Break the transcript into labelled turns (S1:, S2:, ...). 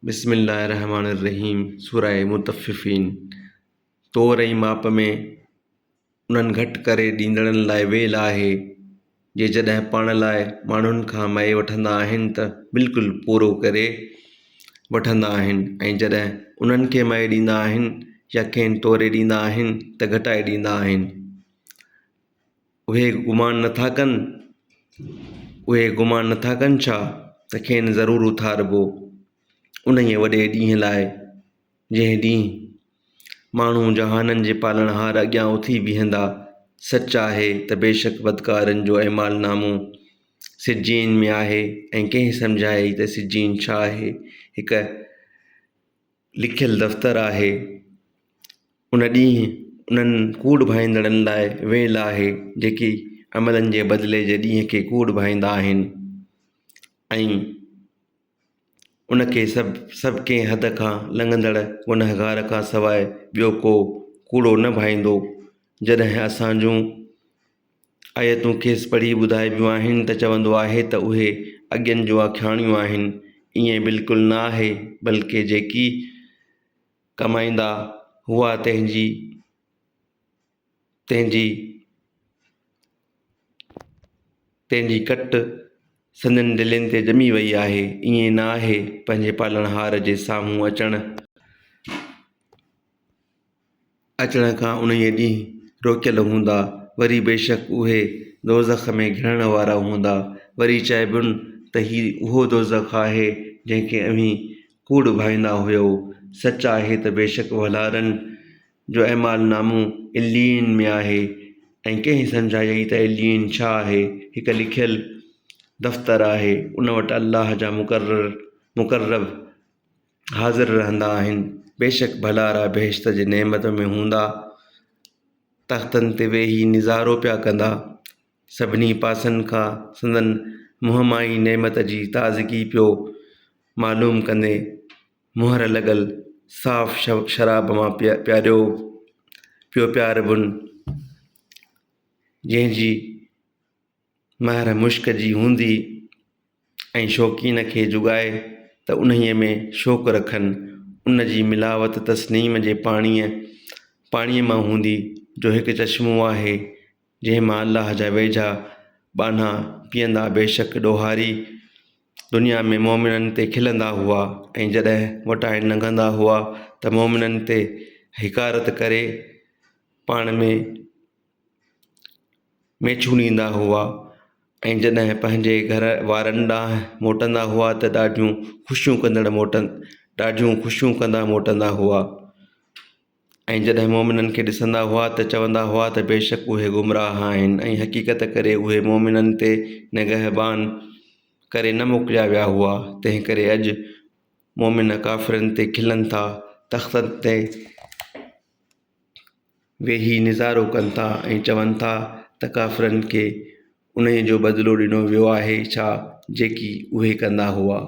S1: بسم الله الرحمٰن الرحيم سوره مطففين تور ۽ ماپ ۾ انهن گهٽ ڪري ڏيندڙن لاء ويل آهي، جي جڏهن پاڻ لاء ماڻهن کان مئي وٺندا آهن ته بلڪل پورو ڪري وٺندا آهن ۽ جڏهن انهن کي مئي ڏيندا آهن يا کين توري ڏيندا آهن ته گهٽائي ڏيندا آهن. اهي گمان نٿا ڪن؟ اهي گمان نٿا ڪن ڇا ته کين ضرور اٿاربو انهيء وڏي ڏينهن لاء، جنهن ڏينهن ماڻهو جهانن جي پالڻهار اڳيان اٿي بيهندا. سچ آهي ته بيشڪ بدڪارن جو اعمال نامو سجين ۾ آهي ۽ ڪنهن سمجهائي ته سجين ڇا آهي؟ هڪ لکيل دفتر آهي. ان ڏينهن انهن ڪوڙ ڀائيندڙن لاء ويل آهي، جيڪي عملن جي بدلي جي ڏينهن کي ڪوڙ ڀائيندا آهن ۽ ان کي سڀ سڀ ڪنهن حد کان لنگهندڙ گنهگار کان سواء ٻيو ڪو ڪوڙو نه ڀائيندو. جڏهن اسان جون آيتون کيس پڙهي ٻڌائبيون آهن ته چوندو آهي ته اهي اڳين جون آکاڻيون آهن. ائين بلڪل نه آهي، بلڪه جيڪي ڪمائيندا هئا تنهن جي تنهن جي تنهن جي ڪٽ سندن دلين تي ڄمي وئي آهي. ائين نه آهي، پنهنجي پالڻهار جي سامهون اچڻ. اچڻ کان انهيء ڏينهن روڪيل هوندا، وري بيشڪ اهي دوزخ ۾ گهڙڻ وارا هوندا. وري چئبن ته هي اهو دوزخ آهي جنهن کي اوهين ڪوڙ ڀائيندا هيؤ. سچ آهي ته بيشڪ ڀلارن جو اعمال نامو عليين ۾ آهي ۽ ڪنهن سمجهايئي ته عليين ڇا آهي؟ هڪ لکيل دفتر آهي، ان وٽ الله جا مقرر مقرب حاضر رهندا آهن. بيشڪ ڀلارا بهشت جي نعمت ۾ هوندا. تختن تي ويهي نظارو پيا ڪندا. سڀني پاسن کان سندن منهن مان ئي نعمت جي تازگي پيو معلوم ڪندي مهر لڳل صاف شراب مان پياريو پيو پياربن، جنهن جي مهر مشڪ جي هوندي ۽ شوقين کي جڳائي ته انهيء ۾ شوق رکن. ان جي ملاوت تسنيم جي پاڻيء پاڻيء مان هوندي، جو هڪ چشمو آهي، جنهن مان الله جا ويجها ٻانها پيئندا بيشڪ ڏوهاري دنيا ۾ مؤمنن تي کلندا هئا ۽ جڏهن وٽانئن لنگهندا هئا ته مؤمنن تي حقارت ڪري پاڻ ۾ ميڇون ڏيندا هئا ۽ جڏهن پنهنجي گهر وارن ڏانهن موٽندا هئا ته ڏاڍيون خوشيون ڪندڙ موٽن ڏاڍيون خوشيون ڪندا موٽندا هئا ۽ جڏهن مومنن کي ڏسندا هئا ته چوندا هئا ته بيشڪ اهي گمراهه آهن ۽ حقيقت ڪري اهي مومنن تي نگهبان ڪري نه موڪليا ويا هئا تنهن ڪري اڄ مومن ڪافرن تي کلن ٿا تختن تي ويهي نظارو ڪن ٿا ۽ چون ٿا ته ڪافرن کي انهيء جو بدلو ڏنو ويو آهي ڇا جيڪي اهي ڪندا هئا؟